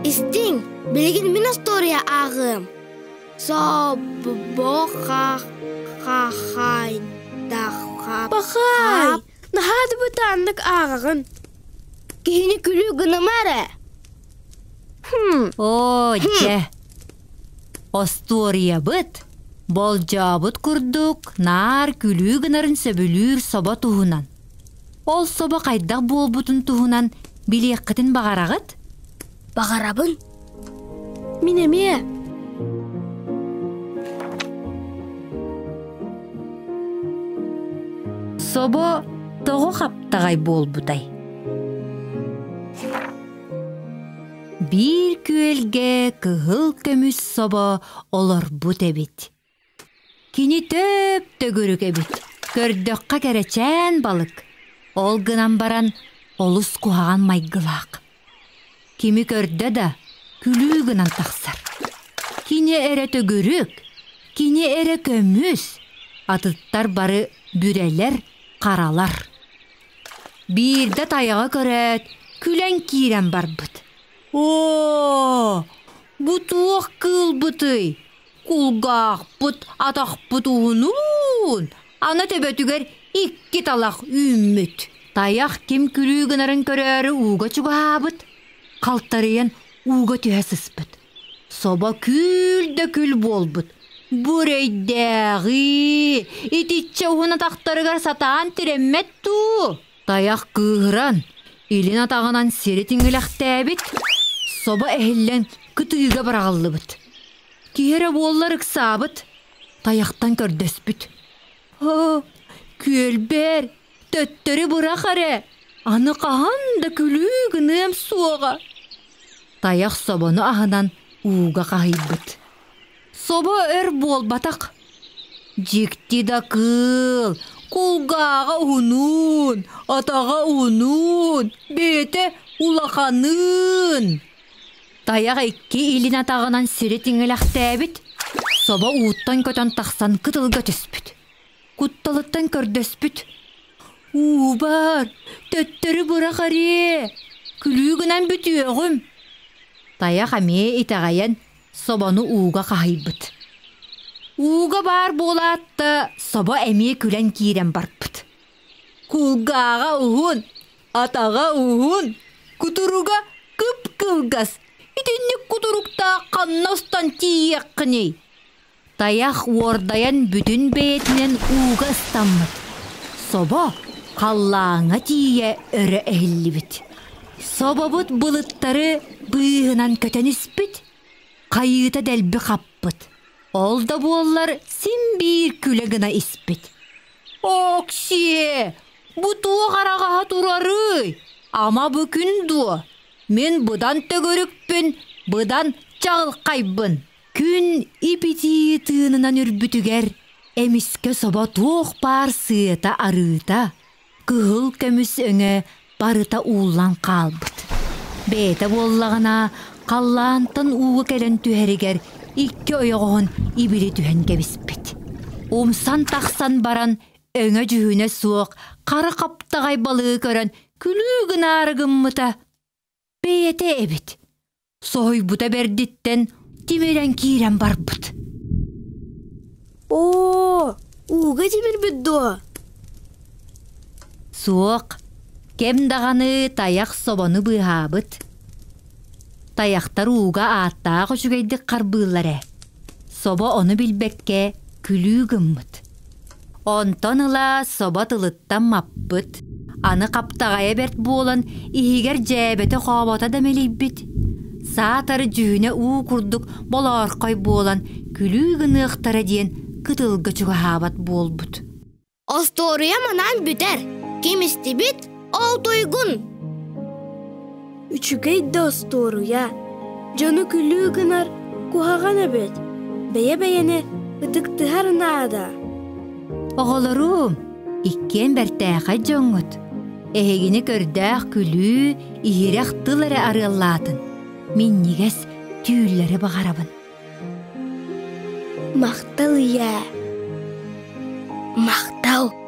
Истиҥ, билигин мин остуоруйа ааҕыам. Собо-ха-ха-хайдах-ха Пахай! Наһаа да бытааннык ааҕаҕын. Киһини күлүү гыныма эрэ. Оо, дьэ, остуоруйабыт болдьообут курдук наар күлүү гынарын сөбүлүүр собо туһунан. Ол собо хайдах буолбутун туһунан билиэххитин баҕараҕыт? Баҕарабын. Мин эмиэ. Собо тоҕо хаптаҕай буолбутай? Биир күөлгэ кыһыл көмүс собо олорбут эбит. Кини төп-төгүрүк эбит, көрдөххө кэрэчээн балык. Ол гынан баран олус куһаҕан майгылаах. Кими көрдө да күлүү гынан тахсар. Кини эрэ төгүрүк, кини эрэ көмүс, атыттар бары бүрэлэр, харалар. Биирдэ тайаҕы көрөөт, күлэн киирэн барбыт. Оо, бу туох кыылбытый? Кулгаахпыт, атахпыт уһунуун, аны төбөтүгэр икки талах үүммүт. Тайах ким күлүү гынарын көрөөрү ууга чугаһаабыт, халтарыйан ууга түһэ сыспыт. Собо күл да күл буолбут. Бу эрэйдээҕи, итиччэ уһун атахтарыгар сатаан тирэммэт дуу? Тайах кыыһыран, илин атаҕынан сири тиҥилэхтээбит, собо эһиллэн кытыыга быраҕыллыбыт. Киһи эрэ буоллар ыксаабыт, тайахтан көрдөспүт. «Оо, күөлбэр, төттөрү бырах эрэ, аны хаһан да күлүү гыныам суоҕа». Тайах собону аһынан ууга хаһыйбыт. Собо өр буолбатах. Дьикти да кыыл, кулгааҕа уһунуун, атаҕа уһунуун, бэйэтэ улаханыын. Тайах икки илин атаҕынан сири тиҥилэхтээбит, собо ууттан көтөн тахсан кытылга түспүт. Кутталыттан көрдөспүт. Уу бар, төттөрү бырах эриэ, күлүү гынан бүтүөҕүм. Тайах эмиэ итэҕэйэн собону ууга хаһыйбыт. Ууга баар буолаат да, собо эмиэ күлэн киирэн барбыт. Кулгааҕа уһун, атаҕа уһун, кутуруга кып-кылгас. Итинник кутуруктаах ханна устан тиийиэххиний? Тайах уордайан бүтүн бэйэтинэн ууга ыстаммыт. Собо халлааҥҥа тиийэ өрө эһиллибит. Собобут былыттары быыһынан көтөн испит, хайыыта дэлби хаппыт. Ол да буоллар син биир күлэ гына испит. «Оксиэ, бу туох араҕаһа турарый? Ама бу күн дуо? Мин быдан төгүрүкпүн, быдан чаҕылхайбын!» Күн ип-итии тыынынан үрбүтүгэр эмискэ собо туох баар сыата-арыыта, кыһыл көмүс өҥө барыта ууллан хаалбыт. Бэйэтэ буоллаҕына, халлаантан ууга кэлэн түһэригэр икки ойоҕоһун ибили түһэн кэбиспит. Умсан тахсан баран өҥө-дьүһүнэ суох хара хаптаҕай балыгы көрөн күлүү гынаары гыммыта бэйэтэ эбит. Соһуйбута бэрдиттэн тимирэн киирэн барбыт. Оо, ууга тимирбит дуо? Суох, кэм даҕаны тайах собону быыһаабыт. Тайахтар ууга ааттаах үчүгэйдик харбыыллар ээ. Собо ону билбэккэ күлүү гыммыт. Онтон ыла собо тылыттан маппыт, аны хаптаҕайа бэрт буолан иһигэр дьээбэтэ-хообото да мэлийбит. Саатар дьүһүнэ уу курдук болоорхой буолан күлүү гыныахтара диэн кытылга чугаһаабат буолбут. Остуоруйа манаан бүтэр. Ким истибит, ол туйгун. Үчүгэй да остуоруйа. Дьону күлүү гынар куһаҕан эбит. Бэйэ-бэйэни ытыктыһар наада. Оҕолорум, иккиэн бэртээхэй дьоҥҥут. Эһигини көрдөөх күлүү, иһирэх тыл эрэ арыаллаатын. Минньигэс түүллэри баҕарабын. Махтал ийээ. Махтал. Махтал!